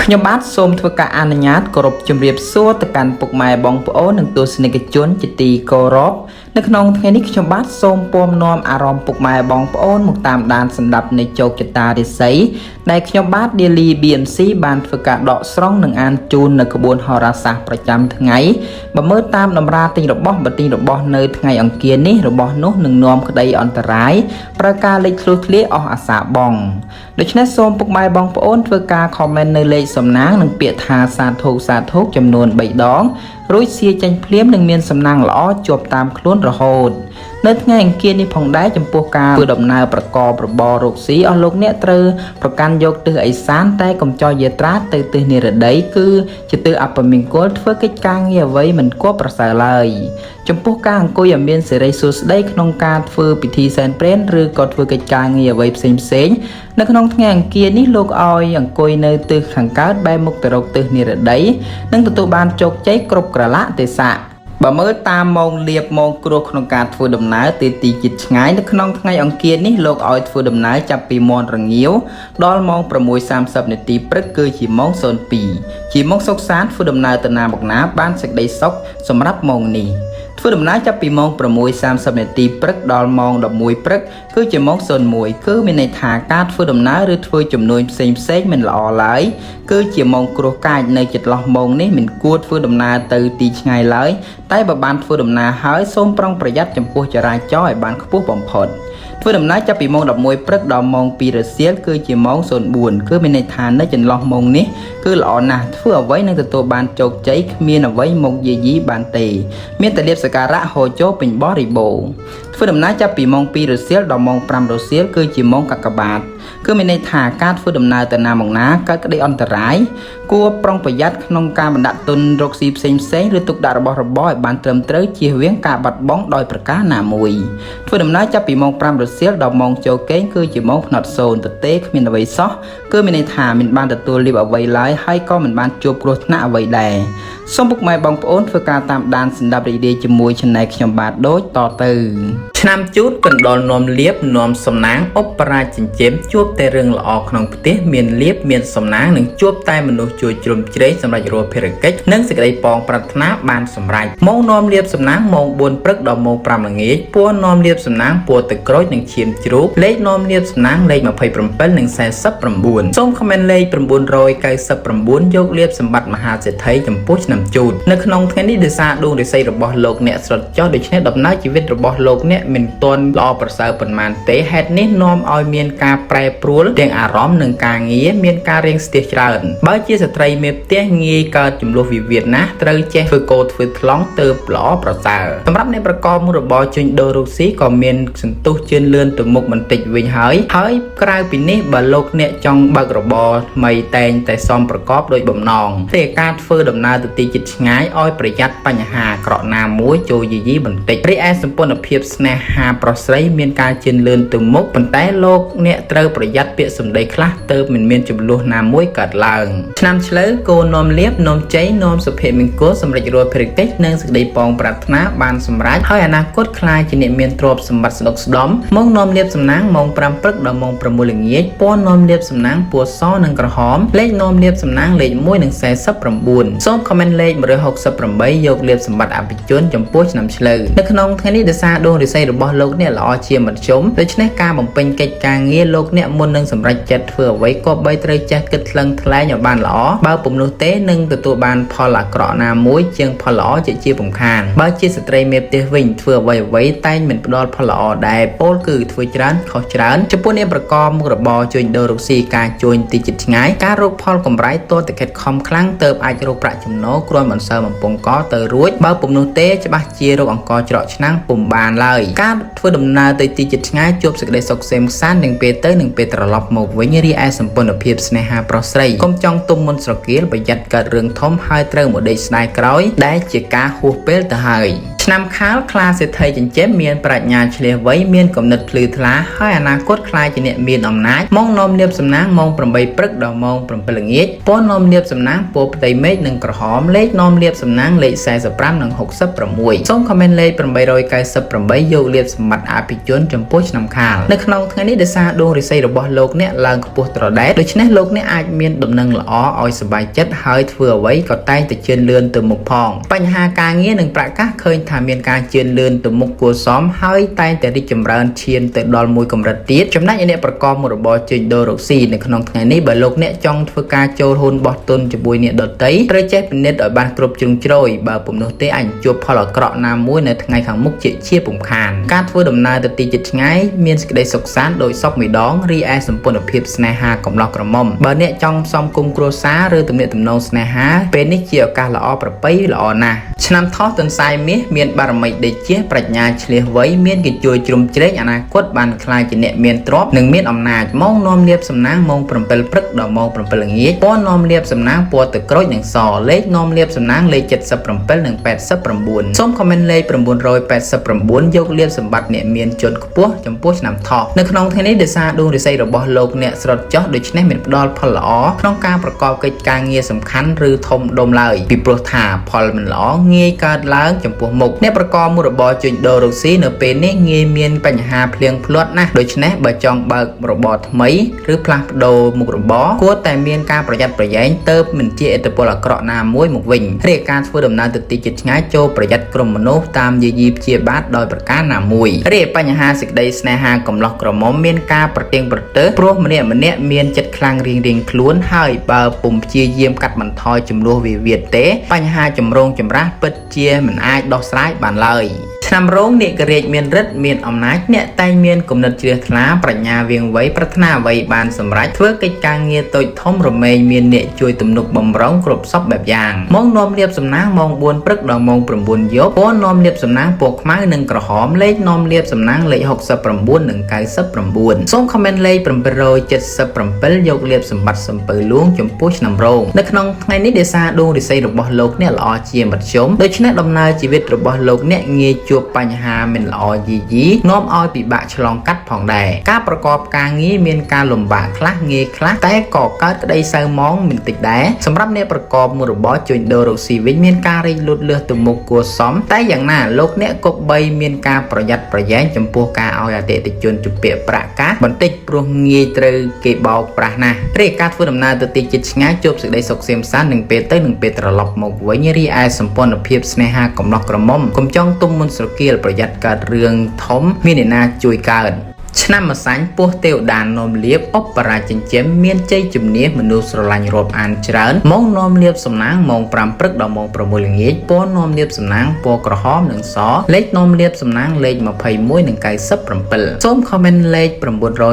ខ្ញុំបាទសូមធ្វើការអនុញ្ញាតគោរពជម្រាបសួរទៅកាន់ពុកម៉ែបងប្អូននិងទស្សនិកជនជាទីគោរពនៅក្នុងថ្ងៃនេះខ្ញុំបាទសូមពំនាំអារម្មណ៍ពុកម៉ែបងប្អូនមកតាមដានសម្ដាប់នៃជោគជតារាសីដែលខ្ញុំបាទ Daily BMC បានធ្វើការដកស្រង់និងអានជូននៅក្បួនហោរាសាស្ត្រប្រចាំថ្ងៃបើមើលតាមតម្រាទិញរបស់បើទិញរបស់នៅថ្ងៃអង្គារនេះរបស់នោះនឹងនាំក្តីអន្តរាយប្រើការលេខធ្លុះធ្លាយអស់អាសាបង ដូច្នេះសូមពុកម៉ែបងប្អូនធ្វើការ comment នៅលេខសំណាងនិងពាក្យថាសាធុសាធុចំនួន3ដងរួចសៀចេញភ្លាមនឹងមានសំណាងល្អជាប់តាមខ្លួនរហូតនៅថ្ងៃអង្គារនេះផងដែរចំពោះការធ្វើដំណើរប្រកបរបររកស៊ីអស់លោកអ្នកត្រូវប្រកាន់យកទិសឦសានតែកុំចោលយាត្រាទៅទិសនិរតីគឺជាទិសអពមង្គលធ្វើកិច្ចការងារអ្វីមិនគួរប្រសើរឡើយចំពោះការអង្គុយឲ្យមានសិរីសួស្តីក្នុងការធ្វើពិធីសែនព្រេនឬក៏ធ្វើកិច្ចការងារអ្វីផ្សេងៗនៅក្នុងថ្ងៃអង្គារនេះលោកឲ្យអង្គុយនៅទិសខាងកើតបែរមុខទៅរកទិសនិរតីនិងទទួលបានជោគជ័យគ្រប់ក្រលៈទេសៈបើមើលតាមម៉ោងលៀបម៉ោងគ្រោះក្នុងការធ្វើដំណើរទៅទីជិតឆ្ងាយនៅក្នុងថ្ងៃអង្គារនេះលោកឲ្យធ្វើដំណើរចាប់ពីម៉ោងរងាវដល់ម៉ោង6:30នាទីព្រឹកគឺជាម៉ោង02ជាម៉ោងសុខសាន្តធ្វើដំណើរទៅណាមកណាបានសេចក្តីសុខសម្រាប់ម៉ោងនេះធ្វើដំណើរចាប់ពីម៉ោង6:30នាទីព្រឹកដល់ម៉ោង11ព្រឹកគឺជាម៉ោង01គឺមានន័យថាការធ្វើដំណើរឬធ្វើជំនួញផ្សេងផ្សេងមិនល្អឡើយគឺជាម៉ោងគ្រោះកាចនៅចន្លោះម៉ោងនេះមិនគួរធ្វើដំណើរទៅទីឆ្ងាយឡើយតែបើបានធ្វើដំណើរហើយសូមប្រុងប្រយ័ត្នចំពោះចរាចរណ៍ឲ្យបានខ្ពស់បំផុតធ្វើដំណើរចាប់ពីម៉ោង11ព្រឹកដល់ម៉ោង2រសៀលគឺជាម៉ោង04គឺមានន័យថានៅចន្លោះម៉ោងនេះគឺល្អណាស់ធ្វើអ្វីនឹងទទួលបានជោគជ័យគ្មានអ្វីមកយាយីបានទេមានតែលៀបសក្ការៈហូរចូលពេញបរិបូរណ៍ធ្វើដំណើរចាប់ពីម៉ោង2រសៀលដល់ម៉ោង5រសៀលគឺជាម៉ោងកាកបាទគឺមានន័យថាការធ្វើដំណើរទៅណាមកណាកើតក្តីអន្តរាយគួរប្រុងប្រយ័ត្នក្នុងការបណ្ដាក់ទុនរកស៊ីផ្សេងផ្សេងឬទុកដាក់របស់របរឲ្យបានត្រឹមត្រូវជៀសវាងការបាត់បង់ដោយប្រការណាមួយធ្វើដំណើរចាប់ពីម៉ោង5រសៀលដល់ម៉ោងចូលគេងគឺជាម៉ោងផ្នត់សូន្យទទេគ្មានអ្វីសោះគឺមានន័យថាមិនបានទទួលលាភអ្វីឡើយហើយក៏មិនបានជួបគ្រោះថ្នាក់អ្វីដែរសូមពុកម៉ែបងប្អូនធ្វើការតាមដានសម្ដាប់រីករាយជាមួយ Channel ខ្ញុំបាទដូចតទៅឆ្នាំជូតកណ្ដុលនាំលៀបនាំសំណាងឧបរាជចិញ្ចែមជួបតែរឿងល្អក្នុងផ្ទះមានលៀបមានសំណាងនិងជួបតែមនុស្សជួយជ្រោមជ្រែងសម្រាប់រាល់ភារកិច្ចនិងសេចក្តីប៉ងប្រាថ្នាបានសម្រេចម៉ោងនាំលៀបសំណាងម៉ោង4ព្រឹកដល់ម៉ោង5ល្ងាចពណ៌នាំលៀបសំណាងពណ៌ទឹកក្រូចនិងឈាមជ្រូកលេខនាំលៀបសំណាងលេខ27និង49សូមខមមិនលេខ999យកលៀបសម្បត្តិមហាសេដ្ឋីចំពោះឆ្នាំជូតនៅក្នុងថ្ងៃនេះដោយសារដួងរាសីរបស់លោកអ្នកស្រុតចុះដូច្នេះដំណើរជីវិតរបស់លោកអ្នកមិនទាន់ល្អប្រសើរប៉ុន្មានទេហេតុនេះនាំឲ្យមានការប្រែប្រួលទាំងអារម្មណ៍និងការងារមានការរៀងស្ទះច្រើនបើជាស្ត្រីមេផ្ទះងាយកើតចំនួនវិវាទណាស់ត្រូវចេះធ្វើកោធ្វើថ្លង់ទៅល្អប្រសើរសម្រាប់អ្នកប្រកបមុខរបរជួញដូររកស៊ីក៏មានសន្ទុះជឿនលឿនទៅមុខបន្តិចវិញហើយហើយក្រៅពីនេះបើលោកអ្នកចង់បើករបរថ្មីតែងតែសមប្រកបដោយបំណងទេការធ្វើដំណើរទៅទីជិតឆ្ងាយឲ្យប្រយ័ត្នបញ្ហាអាក្រក់ណាមួយចូលយាយីបន្តិចរីឯសម្ព័ន្ធភាពស្នេហាប្រុសស្រីមានការជឿនលឿនទៅមុខប៉ុន្តែលោកអ្នកត្រូវប្រយ័ត្នពាក្យសម្ដីខ្លះទើបមិនមានចំនួនណាមួយកើតឡើងឆ្នាំឆ្លូវគោនាំលៀបនាំជ័យនាំសុភមង្គលសម្រេចរាល់ភារកិច្ចនិងសេចក្តីប៉ងប្រាថ្នាបានសម្រេចហើយអនាគតក្លាយជាអ្នកមានទ្រព្យសម្បត្តិស្ដុកស្ដំម៉ោងនាំលៀបសំណាងម៉ោង5ព្រឹកដល់ម៉ោង6ល្ងាចពណ៌នាំលៀបសំណាងពណ៌សនិងក្រហមលេខនាំលៀបសំណាងលេខ1និង49សូម comment លេខ168យកលៀបសម្បត្តិអភិជនចំពោះឆ្នាំឆ្លូវនៅក្នុងថ្ងៃនេះដោយសារដួងរាសីរបស់លោកអ្នកល្អជាមធ្យមដូច្នេះការបំពេញកិច្ចការងារលោកអ្នកមុននឹងសម្រេចចិត្តធ្វើអ្វីក៏បីត្រូវចេះគិតថ្លឹងថ្លែងឲ្យបានល្អបើពុំនោះទេនឹងទទួលបានផលអាក្រក់ណាមួយជាងផលល្អជាជាពំខានបើជាស្ត្រីមេផ្ទះវិញធ្វើអ្វីអ្វីតែងមិនផ្ដល់ផលល្អដែរពោលគឺធ្វើច្រើនខុសច្រើនចំពោះអ្នកប្រកបមុខរបរជួញដូររកស៊ីការជួញទីជិតឆ្ងាយការរកផលកម្រៃទល់តែខិតខំខ្លាំងទៅអាចរកប្រាក់ចំណូលគ្រាន់បន្សើបំពង់កទៅរួចបើពុំនោះទេច្បាស់ជារកអង្គច្រកឆ្នាំងពុំបានឡើយការធ្វើដំណើរទៅទីជិតឆ្ងាយជួបសេចក្តីសុខក្សេមក្សាន្តនឹងពេលទៅនឹងពេលត្រឡប់មកវិញរីឯសម្ព័ន្ធភាពស្នេហាប្រុសស្រីកុំចង់ទុំមុនស្រគាលប្រយ័ត្នកើតរឿងធំហើយត្រូវមកដេកស្ដាយក្រោយដែលជាការហួសពេលទៅហើយ ឆ្នាំខាលខ្លាសេដ្ឋីចិញ្ចឹមមានប្រាជ្ញាឆ្លៀសវៃមានគំនិតភ្លឺថ្លាហើយអនាគតខ្លាយជាអ្នកមានអំណាចម៉ោងនាំលាភសំណាងម៉ោង8ព្រឹកដល់ម៉ោង7ល្ងាចពណ៌នាំលាភសំណាងពណ៌ផ្ទៃមេឃនិងក្រហមលេខនាំលាភសំណាងលេខ45និង66សូម comment លេខ898យកលាភសម្បត្តិអភិជនចំពោះឆ្នាំខាលនៅក្នុងថ្ងៃនេះដោយសារដួងរាសីរបស់លោកអ្នកឡើងខ្ពស់ត្រដែតដូច្នេះលោកអ្នកអាចមានដំណឹងល្អឲ្យសប្បាយចិត្តហើយធ្វើអ្វីក៏តែងតែជឿនលឿនទៅមុខផងបញ្ហាការងារនិងប្រកាសឃើញថាមានការជឿនលឿនទៅមុខគួរសមហើយតែងតែរីកចម្រើនឈានទៅដល់មួយកម្រិតទៀតចំណែកឯអ្នកប្រកបមុខរបរជួញដូររកស៊ីនៅក្នុងថ្ងៃនេះបើលោកអ្នកចង់ធ្វើការចូលហ៊ុនបោះទុនជាមួយអ្នកដទៃត្រូវចេះពិនិត្យឲ្យបានគ្រប់ជ្រុងជ្រោយបើពុំនោះទេអាចជួបផលអាក្រក់ណាមួយនៅថ្ងៃខាងមុខជាជាពុំខានការធ្វើដំណើរទៅទីជិតឆ្ងាយមានសេចក្តីសុខសាន្តដោយសពមួយដងរីឯសម្ព័ន្ធភាពស្នេហាកំឡោះក្រមុំបើអ្នកចង់ផ្សំគុំគ្រួសារឬទំនាក់ទំនងស្នេហាពេលនេះជាឱកាសល្អប្រពៃល្អណាស់ឆ្នាំថោះទន្សាយមាសមានបារមីដេជះប្រាជ្ញាឆ្លៀសវៃមានគេជួយជ្រោមជ្រែងអនាគតបានក្លាយជាអ្នកមានទ្រព្យនិងមានអំណាចម៉ោងនាំលាភសំណាងម៉ោង7ព្រឹកដល់ម៉ោង7ល្ងាចពណ៌នាំលាភសំណាងពណ៌ទឹកក្រូចនិងសលេខនាំលាភសំណាងលេខ77និង89សូម comment លេខ989យកលាភសម្បត្តិអ្នកមានជាន់ខ្ពស់ចំពោះឆ្នាំថោះនៅក្នុងថ្ងៃនេះដោយសារដួងរាសីរបស់លោកអ្នកស្រុតចុះដូច្នេះមានផ្ដល់ផលល្អក្នុងការប្រកបកិច្ចការងារសំខាន់ឬធំដុំឡើយពីព្រោះថាផលមិនល្អងាយកើតឡើងចំពោះមុខអ្នកប្រកបមុខរបរជួញដូររកស៊ីនៅពេលនេះងាយមានបញ្ហាភ្លៀងភ្លាត់ណាស់ដូច្នេះបើចង់បើករបរថ្មីឬផ្លាស់ប្ដូរមុខរបរគួរតែមានការប្រយ័ត្នប្រយែងទៅមិនជាឥទ្ធិពលអាក្រក់ណាមួយមកវិញរីឯការធ្វើដំណើរទៅទីជិតឆ្ងាយចូលប្រយ័ត្នក្រុមមនុស្សតាមយាយីព្យាបាទដោយប្រការណាមួយរីឯបញ្ហាសេចក្តីស្នេហាកំឡោះក្រមុំមានការប្រទៀងប្រទើសព្រោះម្នាក់ម្នាក់មានចិត្តខ្លាំងរៀងៗខ្លួនហើយបើពុំព្យាយាមកាត់បន្ថយចំនួនវិវាទទេបញ្ហាចម្រូងចម្រាសពិតជាមិនអាចដោះស្រាយបានឡើយឆ្នាំរោងនាគរាជមានរិទ្ធមានអំណាចអ្នកតែងមានគំនិតជ្រះថ្លាប្រាជ្ញាវាងវៃប្រាថ្នាអ្វីបានសម្រេចធ្វើកិច្ចការងារតូចធំរមែងមានអ្នកជួយទំនុកបំរុងគ្រប់សពបែបយ៉ាងម៉ោងនាំលាភសំណាងម៉ោង4ព្រឹកដល់ម៉ោង9យប់ពណ៌នាំលាភសំណាងពណ៌ខ្មៅនិងក្រហមលេខនាំលាភសំណាងលេខ69និង99សូម comment លេខ777យកលាភសម្បត្តិសំពៅលួងចំពោះឆ្នាំរោងនៅក្នុងថ្ងៃនេះដោយសារដួងរាសីរបស់លោកអ្នកល្អជាមធ្យមដូច្នេះដំណើរជីវិតរបស់លោកអ្នកងាយជួបបញ្ហាមិនល្អយីយីនាំឲ្យពិបាកឆ្លងកាត់ផងដែរការប្រកបការងារមានការលំបាកខ្លះងាយខ្លះតែក៏កើតក្តីសៅមងមិនតិចដែរសម្រាប់អ្នកប្រកបមុខរបរជួញដូររកស៊ីវិញមានការរីកលូតលាស់ទៅមុខគួរសមតែយ៉ាងណាលោកអ្នកគប្បីមានការប្រយ័ត្នប្រយែងចំពោះការឲ្យអតិថិជនជំពាក់ប្រាក់កាសបន្តិចព្រោះងាយត្រូវគេបោកប្រាស់ណាស់រីឯការធ្វើដំណើរទៅទីជិតឆ្ងាយជួបសេចក្តីសុខសេមសាន្តនឹងពេលទៅនឹងពេលត្រឡប់មកវិញរីឯសម្ព័ន្ធភាពស្នេហាកំឡោះក្រមុំកុំចង់ទុំមុនស្រគាលប្រយ័ត្នកើតរឿងធំមានអ្នកណាជួយកើតឆ្នាំម្សាញ់ពោះទេវតានាំលាភអបរាជចិញ្ចឹមមានជ័យជំនះមនុស្សស្រឡាញ់រាប់អានច្រើនម៉ោងនាំលាភសំណាងម៉ោង5ព្រឹកដល់ម៉ោង6ល្ងាចពណ៌នាំលាភសំណាងពណ៌ក្រហមនិងសលេខនាំលាភសំណាងលេខ21និង97សូម comment លេខ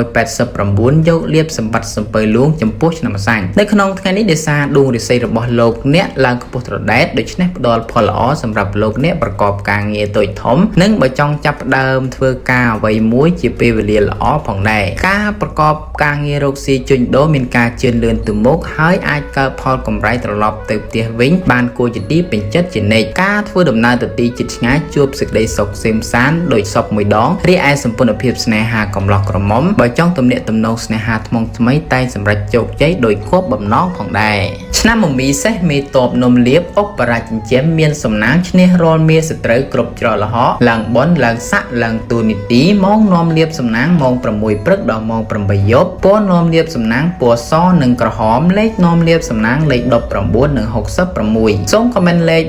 989យកលាភសម្បត្តិសំពៅលួងចំពោះឆ្នាំម្សាញ់នៅក្នុងថ្ងៃនេះដោយសារដួងរាសីរបស់លោកអ្នកឡើងខ្ពស់ត្រដែតដូច្នេះផ្ដល់ផលល្អសម្រាប់លោកអ្នកប្រកបការងារតូចធំនិងបើចង់ចាប់ផ្ដើមធ្វើការអ្វីមួយជាពេលវេលាល្អផងដែរការប្រកបការងាររកស៊ីជួញដូរមានការជឿនលឿនទៅមុខហើយអាចកើតផលកម្រៃត្រឡប់ទៅផ្ទះវិញបានគួរជាទីពេញចិត្តជានិច្ចការធ្វើដំណើរទៅទីជិតឆ្ងាយជួបសេចក្តីសុខសេមសាន្តដោយសពមួយដងរីឯសម្ព័ន្ធភាពស្នេហាកំឡោះក្រមុំបើចង់ទំនាក់ទំនងស្នេហាថ្មងថ្មីតែងសម្រេចជោគជ័យដោយគប់បំណងផងដែរឆ្នាំមមីសេះមេតបនំលៀបអបរាជចិញ្ចឹមមានសំណាងឈ្នះរាល់មាសត្រូវគ្រប់ច្រកល្ហកឡើងបនឡើងស័កឡើងទូនីតិម៉ោងនាំលាភសំណាងម៉ោង6ព្រឹកដល់ម៉ោង8យប់ពណ៌នាំលាភសំណាងពណ៌សនិងក្រហមលេខនាំលាភសំណាងលេខ19និង66សូម comment លេខ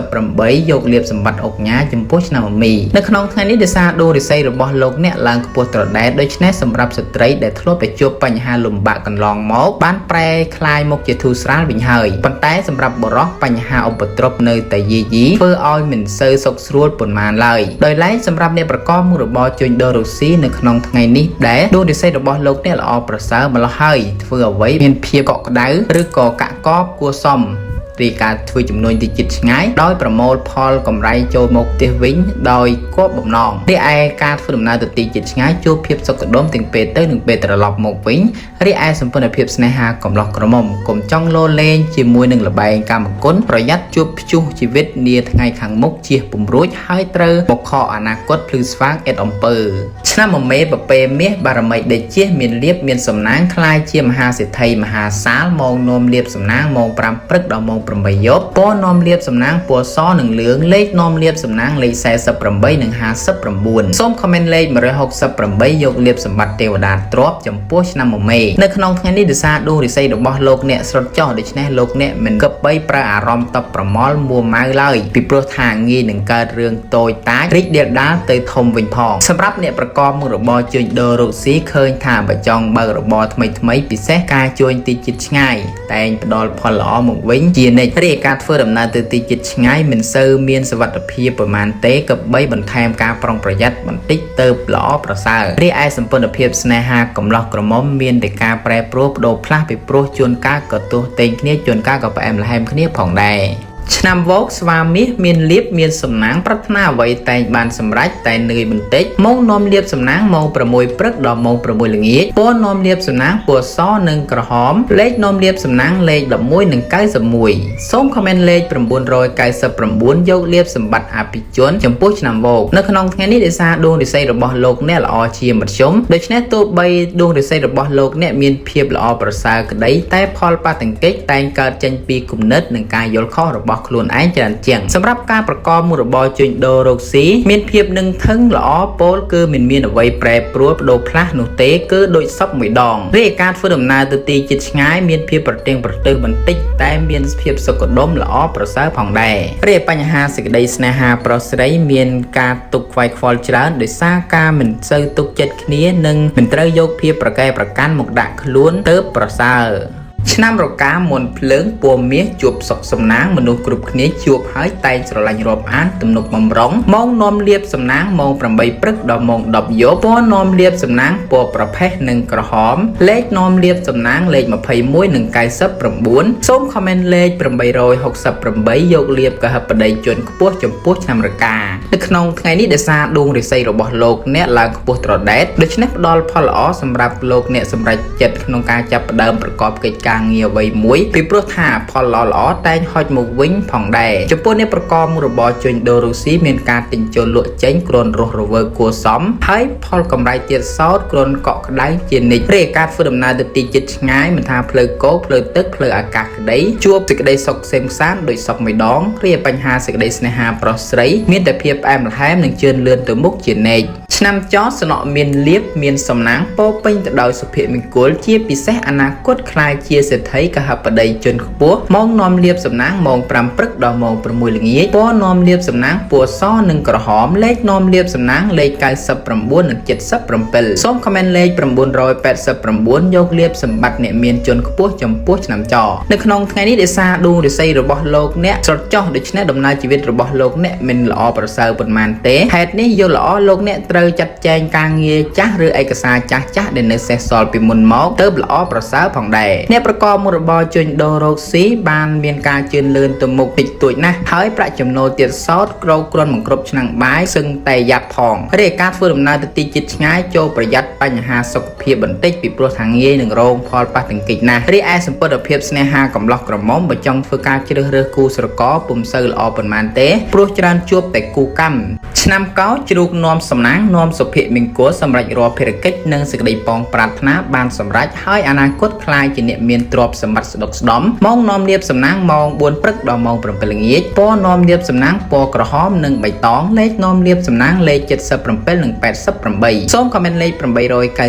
168យកលាភសម្បត្តិអុកញ៉ាចំពោះឆ្នាំមមីនៅក្នុងថ្ងៃនេះដោយសារដួងរាសីរបស់លោកអ្នកឡើងខ្ពស់ត្រដែតដូច្នេះសម្រាប់ស្ត្រីដែលធ្លាប់តែជួបបញ្ហាលំបាកកន្លងមកបានប្រែក្លាយមកជាធូរស្រាលវិញហើយប៉ុន្តែសម្រាប់បុរសបញ្ហាឧបទ្រពនៅតែយាយីធ្វើឲ្យមិនសូវសុខស្រួលប៉ុន្មានឡើយដោយឡែកសម្រាប់អ្នកប្រកបមុខរបរជួញដូររកស៊ីនៅក្នុងថ្ងៃនេះដែរដួងរាសីរបស់លោកអ្នកល្អប្រសើរម្ល៉េះហើយធ្វើអ្វីមានភាពកក់ក្ដៅឬក៏កាក់កបគួរសមរី រីការធ្វើជំនួញទីជិតឆ្ងាយដោយប្រមូលផលកម្រៃចូលមកផ្ទះវិញដោយគប់បំណងរីឯការធ្វើដំណើរទៅទីជិតឆ្ងាយជួបភាពសុខដុមទាំងពេលទៅនិងពេលត្រឡប់មកវិញរីឯសម្ព័ន្ធភាពស្នេហាកំឡោះក្រមុំកុំចង់លោលេងជាមួយនឹងល្បែងកាមគុណប្រយ័ត្នជួបព្យុះជីវិតនាថ្ងៃខាងមុខជៀសពុំរួចហើយត្រូវមកខកអនាគតភ្លឺស្វាងអេតអំពើឆ្នាំមមេប្រពេមាសបារមីដេជះមានលៀបមានសំណាងคล้ายជាមហាសេដ្ឋីមហាសាលម៉ោងនាំលៀបសំណាងម៉ោង5ព្រឹកដល់ម៉ោង8យប់ពណ៌នាំលៀបសំណាងពណ៌សនិងលឿងលេខនាំលៀបសំណាងលេខ48និង59សូម comment លេខ168យកលៀបសម្បត្តិទេវតាទ្របចំពោះឆ្នាំមមេនៅក្នុងថ្ងៃនេះដោយសារដួងរិស័យរបស់លោកអ្នកស្រុតចោះដូច្នេះលោកអ្នកមិនគប្បីប្រើអារម្មណ៍តបប្រមល់មួម៉ៅឡើយពីព្រោះថាងាយនឹងកើតរឿងតូចតាចរីកដៀលដាលទៅធំវិញផងសម្រាប់អ្នកប្រកបមុខរបរជួញដូររកស៊ីឃើញថាបើចង់បើករបរថ្មីថ្មីពិសេសការជួញទីជិតឆ្ងាយតែងផ្ដល់ផលល្អមកវិញជានិច្ចរីឯការធ្វើដំណើរទៅទីជិតឆ្ងាយមិនសូវមានសុវត្ថិភាពប្រមាណទេគប្បីបន្ថែមការប្រុងប្រយ័ត្នបន្តិចទៅល្អប្រសើររីឯសម្ព័ន្ធភាពស្នេហាកំឡោះក្រមុំមានតែការប្រែប្រួលបដូរផ្លាស់ពីព្រោះជួនកាលក៏ទោះតែងគ្នាជួនកាលក៏ផ្អែមល្ហែមគ្នាផងដែរឆ្នាំវោកស្វាមាសមានលៀបមានសំណាងប្រាថ្នាអ្វីតែងបានសម្រេចតែនឿយបន្តិចម៉ោងនាំលៀបសំណាងម៉ោង6ព្រឹកដល់ម៉ោង6ល្ងាចពណ៌នាំលៀបសំណាងពណ៌សនិងក្រហមលេខនាំលៀបសំណាងលេខ11និង91សូម comment លេខ999យកលៀបសម្បត្តិអភិជនចំពោះឆ្នាំវោកនៅក្នុងថ្ងៃនេះដោយសារដួងរិស័យរបស់លោកអ្នកល្អជាមធ្យមដូច្នេះទោះបីដួងរិស័យរបស់លោកអ្នកមានភាពល្អប្រសើរក្តីតែផលប៉ះទង្គិចតែងកើតចេញពីគំនិតនិងការយល់ខុសរបស់ខ្លួនឯងច្រើនជាងសម្រាប់ការប្រកបមុខរបរជួញដូររកស៊ីមានភាពនឹងថឹងល្អពោលគឺមិនមានអ្វីប្រែប្រួលបដូរផ្លាស់នោះទេគឺដូចសពមួយដងរីឯការធ្វើដំណើរទៅទីជិតឆ្ងាយមានភាពប្រទៀងប្រទើសបន្តិចតែមានភាពសុខដុមល្អប្រសើរផងដែររីឯបញ្ហាសេចក្តីស្នេហាប្រុសស្រីមានការទុកខ្វាយខ្វល់ច្រើនដោយសារការមិនសូវទុកចិត្តគ្នានិងមិនត្រូវយកភាពប្រកែប្រកាន់មកដាក់ខ្លួនទៅប្រសើរឆ្នាំរកាមុនភ្លើងពណ៌មាសជួបសុខសំណាងមនុស្សគ្រប់គ្នាជួបហើយតែងស្រឡាញ់រាប់អានទំនុកបំរុងម៉ោងនាំលៀបសំណាងម៉ោង8ព្រឹកដល់ម៉ោង10យប់ពណ៌នាំលៀបសំណាងពណ៌ប្រផេះនិងក្រហមលេខនាំលៀបសំណាងលេខ21និង99សូម comment លេខ868យកលៀបកហបតីជនខ្ពស់ចំពោះឆ្នាំរកានៅក្នុងថ្ងៃនេះដោយសារដួងរិស័យរបស់លោកអ្នកឡើងខ្ពស់ត្រដែតដូច្នេះផ្ដល់ផលល្អសម្រាប់លោកអ្នកសម្រេចចិត្តក្នុងការចាប់ផ្ដើមប្រកបកិច្ចការងារអ្វីមួយពីព្រោះថាផលល្អៗតែងហុចមកវិញផងដែរចំពោះអ្នកប្រកបមុខរបរជួញដូររុស្ស៊ីមានការទិញចូលលក់ចេញគ្រាន់រស់រវើកគួរសមហើយផលកម្រៃទៀតសោតគ្រាន់កក់ក្ដៅជានិច្ចរីឯការធ្វើដំណើរទៅទីជិតឆ្ងាយមិនថាផ្លូវគោកផ្លូវទឹកផ្លូវអាកាសក្តីជួបសេចក្តីសុខក្សេមក្សាន្តដោយសុខមួយដងរីឯបញ្ហាសេចក្តីស្នេហាប្រុសស្រីមានតែភាពផ្អែមល្ហែមនិងជឿនលឿនទៅមុខជានិច្ចឆ្នាំចសំណក់មានលៀបមានសំណាងពោពេញទៅដោយសុភមង្គលជាពិសេសអនាគតក្លាយជាសេដ្ឋីកហបតីជនខ្ពស់ម៉ោងនាំលៀបសំណាងម៉ោង5ព្រឹកដល់ម៉ោង6ល្ងាចពណ៌នាំលៀបសំណាងពណ៌សនិងក្រហមលេខនាំលៀបសំណាងលេខ99និង77សូម comment លេខ989យកលៀបសម្បត្តិអ្នកមានជនខ្ពស់ចំពោះឆ្នាំចនៅក្នុងថ្ងៃនេះដោយសារដួងរិស័យរបស់លោកអ្នកស្រុតចោះដូច្នេះដំណើរជីវិតរបស់លោកអ្នកមិនល្អប្រសើរប៉ុន្មានទេហេតុនេះយល់ល្អលោកអ្នកត្រូវចាត់ចែងការងារចាស់ឬឯកសារចាស់ចាស់ដែលនៅសេសសល់ពីមុនមកទៅល្អប្រសើរផងដែរអ្នកប្រកបមុខរបរជួញដូររកស៊ីបានមានការជឿនលឿនទៅមុខតិចតួចណាស់ហើយប្រាក់ចំណូលទៀតសោតក្រោកគ្រាន់មិនគ្រប់ឆ្នាំងបាយសឹងតែយ៉ាប់ផងរីឯការធ្វើដំណើរទៅទីជិតឆ្ងាយចូលប្រយ័ត្នបញ្ហាសុខភាពបន្តិចពីព្រោះថាងាយនឹងរងផលប៉ះទង្គិចណាស់រីឯសម្ព័ន្ធភាពស្នេហាកំឡោះក្រមុំបើចង់ធ្វើការជ្រើសរើសគូស្រករពុំសូវល្អប៉ុន្មានទេព្រោះច្រើនជួបតែគូកម្មឆ្នាំកោជ្រូកនាំសំណាងនាំសុភមង្គលសម្រាប់រាល់ភារកិច្ចនិងសេចក្តីប៉ងប្រាថ្នាបានសម្រេចហើយអនាគតក្លាយជាអ្នកមានទ្រព្យសម្បត្តិស្ដុកស្ដំម៉ោងនាំលៀបសំណាងម៉ោង4ព្រឹកដល់ម៉ោង7ល្ងាចពណ៌នាំលៀបសំណាងពណ៌ក្រហមនិងបៃតងលេខនាំលៀបសំណាងលេខ77និង88សូម comment លេខ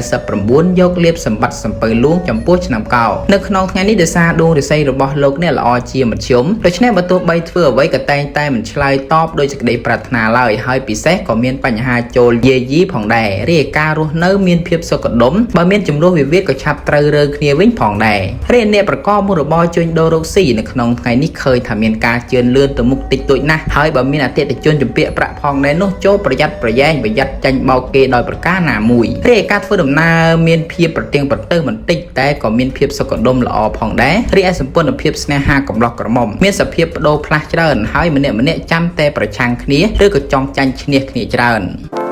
899យកលៀបសម្បត្តិសំពៅលួងចំពោះឆ្នាំកោនៅក្នុងថ្ងៃនេះដោយសារដួងរិស័យរបស់លោកអ្នកល្អជាមធ្យមដូច្នេះបើទោះបីធ្វើអ្វីក៏តែងតែមិនឆ្លើយតបដោយសេចក្តីប្រាថ្នាឡើយហើយពិសេសក៏មានបញ្ហាចូលយាយីផងដែររីឯការរស់នៅមានភាពសុខដុមបើមានចំនួនវិវាទក៏ឆាប់ត្រូវរើគ្នាវិញផងដែរ រីឯអ្នកប្រកបមុខរបរជួញដូររកស៊ីនៅក្នុងថ្ងៃនេះឃើញថាមានការជឿនលឿនទៅមុខតិចតួចណាស់ហើយបើមានអតិថិជនជំពាក់ប្រាក់ផងដែរនោះចូលប្រយ័ត្នប្រយែងប្រយ័ត្នចាញ់បោកគេដោយប្រការណាមួយរីឯការធ្វើដំណើរមានភាពប្រទៀងប្រទើសបន្តិចតែក៏មានភាពសុខដុមល្អផងដែររីឯសម្ព័ន្ធភាពស្នេហាកំឡោះក្រមុំមានសភាពបដូរផ្លាស់ច្រើនហើយម្នាក់ម្នាក់ចាំតែប្រឆាំងគ្នាឬក៏ចង់ចាញ់ឈ្នះគ្នាច្រើន។